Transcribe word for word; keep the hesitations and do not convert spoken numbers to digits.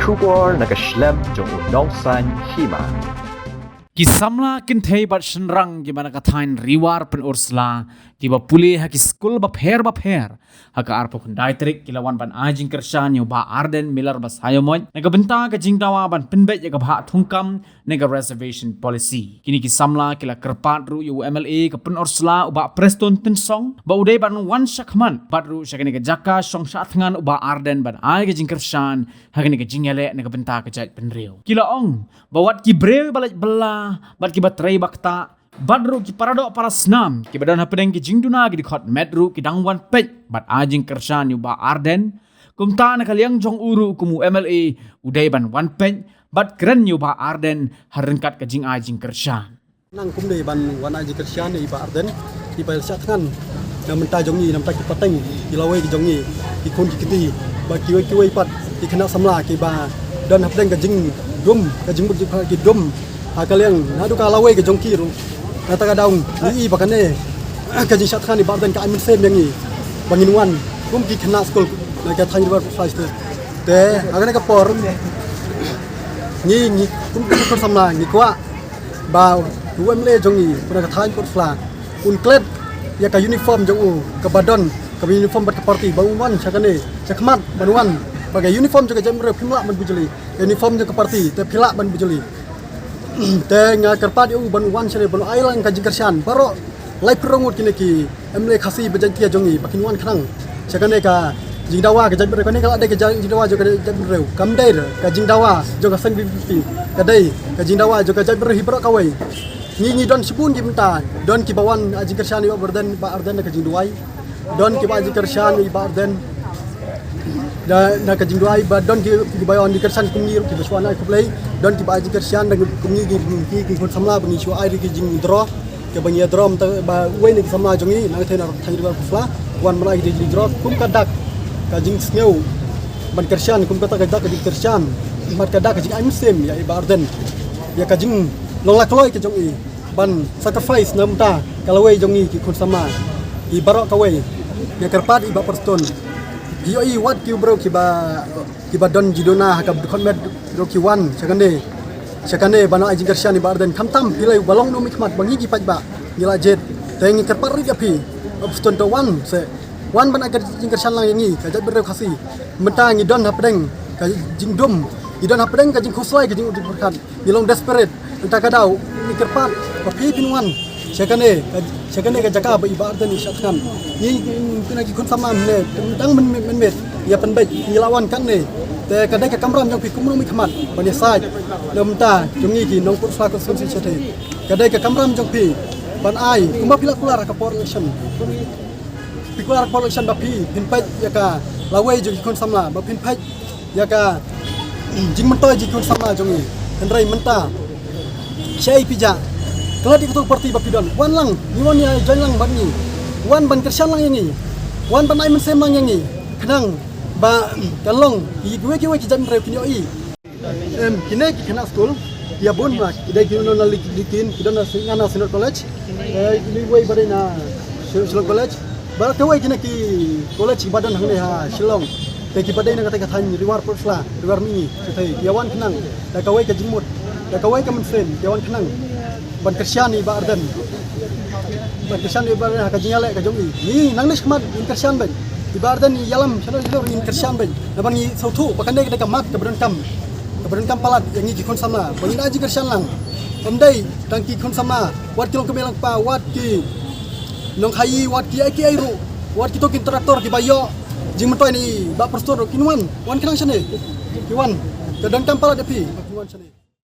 Khubor na ka shlem jong u Nongsaiñ Hima. Ki samla kynthei bad shynrang kiba na ka thaiñ Ri War Pynursla kiba pule ha ki skul bapher bapher ha ka arphew khyndai tarik ki la wan ban ai jingkyrshan ïa u Bah Ardent Miller Basaiawmoit na ka bynta ka jingdawa ban pynbeit ïa ka bhah thungkam na ka reservation policy. Kine ki samla ki la kyrpad ruh ïa u M L A ka Pynursla u Bah Prestone Tynsong ba u dei ban wan shakhmat bad ruh sha kane ka jaka shong shah thngan u Bah Ardent ban ai ka jingkyrshan ha kane ka jingïaleh na ka bynta ka jaitbynriew. Ki la ong ba wat ki briew ba leit bylla bad kiba trei ba ktah bad ruh ki paradoh parasnam kiba don hapdeng ki jingduna ki dkhot met ruh ki dang wan peit bad ai jingkyrshan ïa u Bah Ardent. Kumta na ka liang jong u ruh kum u M L A u dei ban wan peit bad kren ïa u Bah Ardent ha ryngkat ka jingai jingkyrshan. Nang kum dei ban wan ai jingkyrshan ïa i Bah Ardent, i Bah Shah Thngan. Na mynta jong ngi, na mynta ki pateng, ki lawei ki jong ngi, ki khun ki kti, bad kiwei kiwei pat ki khynnah samla kiba don hapdeng ka jingdum, ka jingmut jingpyrkhat ki dum ha ka liang naduh ka lawei ka jong ki ruh. Na kata ka daw ngi i ba kane ka jingshah thngan i Bah Ardent ka ai mynsiem ïa ngi ba ngin wan kum ki khynnah skul na ka thaiñ Ri War Pynursla. Te ha kane ka por ngi, ngi kum ki khun samla ngi kwah ba u M L A jong ngi, u na ka thaiñ Pynursla, un klet ïa ka uniform jong u kaba don, kaba uniform bad ka party, ba un wan sha kane shakhmat ban wan bad ka uniform jong ka jaitbynriew, phim lah ban bujli. Ka uniform jong ka party te phi lah ban bujli. Te nga kyrpad ïa u ban wan shane ban ai lang ka jingkyrshan baroh laiphew ngut kine ki M L A Khasi bad Jaiñtia jong ngi ba kin wan khnang sha kane ka jingdawa ka jaitbynriew. Kane ka la dei ka jingdawa jong ka jaitbynriew, kam dei ka jingdawa jong ka seng V P P, ka dei ka jingdawa jong ka jaitbynriew hi baroh kawei. Ngi, ngi don shibun ki bynta, don kiba wan ai jingkyrshan ïa i Bah Ardent, Bah Ardent na ka jingduwai, don kiba ai jingkyrshan ïa i Bah Ardent na, na ka jingduwai, bad don ki, kiba wan jingkyrshan kum ngi ruh kiba shu wan ai khublei, don kiba ai jingkyrshan na kum ngi ki, ki, ki khun samla ba ngi shu ai ruh ki jingdro, kiba ngi ïa dro mynta ba uwei na ki samla jong ngi na ka thaiñ, na thaiñ Ri War Pynursla wan ban ai ki jingdro kum ka dak ka jingsngew ban kyrshan, kum kata ka dak ka jingkyrshan bad ka dak ka jingai mynsiem ïa i Bah Ardent, ïa ka jinglong la kloi ka jong i ban sacrifice na bynta ka lawei jong ngi ki khun samla. I baroh kawei, nga kyrpad i Bah Prestone, ïohi wat ki briew kiba, kiba don jingduna ha ka dkhot met ruh ki wan sha kane, sha kane ban ai jingkyrshan ïa i Bah Ardent. Khamtam phi la ïohi ba long na u mihkhmat ba ngi ki paidbah ngi la jied. Te ngi kyrpad ruh ïa phi Bah Prestone, to wan seh, wan ban ai ka jingkyrshan lang ïa ngi ka jaitbynriew Khasi. Mynta ngi don hapdeng ka jingdum, ngi don hapdeng ka jingkhuslai, ka jingmut jingpyrkhat, ngi long desperate. Mynta ka daw ngi kyrpad ba phi phin wan sha kane ka, sha kane ka jaka ba i Bah Ardent i shah thngan. Ngi, ngi, ngi na ki khun samla ne dang mynmiet, mynmiet ïa pynbeit, ngi la wan kane. Te ka dei ka kamram jong phi kum u nongmihkhmat ban ïasaid na bynta jong ngi ki nong Pynursla constituency shatei. Ka dei ka kamram jong phi ban ai kumba phi la kular ha ka por election. Phi kular por election ba phi phin peit ïa ka lawei jong ki khun samla, ba phin peit ïa ka jingmyntoi jong ki khun samla jong ngi. Hynrei mynta shaei phi jah? Klet ïa kato ka party ba phi don. Wan lang, ngi wan ïa join lang bad ngi. Wan ban kyrshan lang ïa ngi. Wan ban ai mynsiem lang ïa ngi. Khnang ba kan long ïa kiwei kiwei ki jaitbynriew kin ïohi. Em, kine ki khynnah skul, ïa bun ma, ki dei ki don na Li-, Likin, ki don na Sing-, na Synod College, eh, kine wei ba dei na Shi-, Shillong College, ba kawei kine ki college kiba don hangne ha Shillong. Te kiba dei na kata ka thaiñ Ri War Pynursla, Ri War Mihngi, shatei, ïa wan khnang, da kawei ka jingmut, da kawei ka mynsiem, ïa wan khnang ban kyrshan ïa i Bah Ardent. Ban kyrshan ïa i Bah Ardent ha ka jingïaleh ka jong i. Ngi nangne shakhmat ngin kyrshan beit. I Bah Ardent i ïalam shalor shalor, ngin kyrshan beit. Namar ngi sngewthuh ba kane ka dei ka mat kaba donkam, kaba donkam palat ïa ngi ki khun samla ba ngin ai jingkyrshan lang. Ym dei tang ki khun samla, wat ki longkmie longkpa, wat ki nongkhaïi, wat kiei kiei ruh, wat kito ki kontraktor kiba ïoh jingmyntoi na i Bah Prestone ruh, kin wan, wan khnang shane. Ki wan. Ka donkam palat ïa phi ba kin wan shane.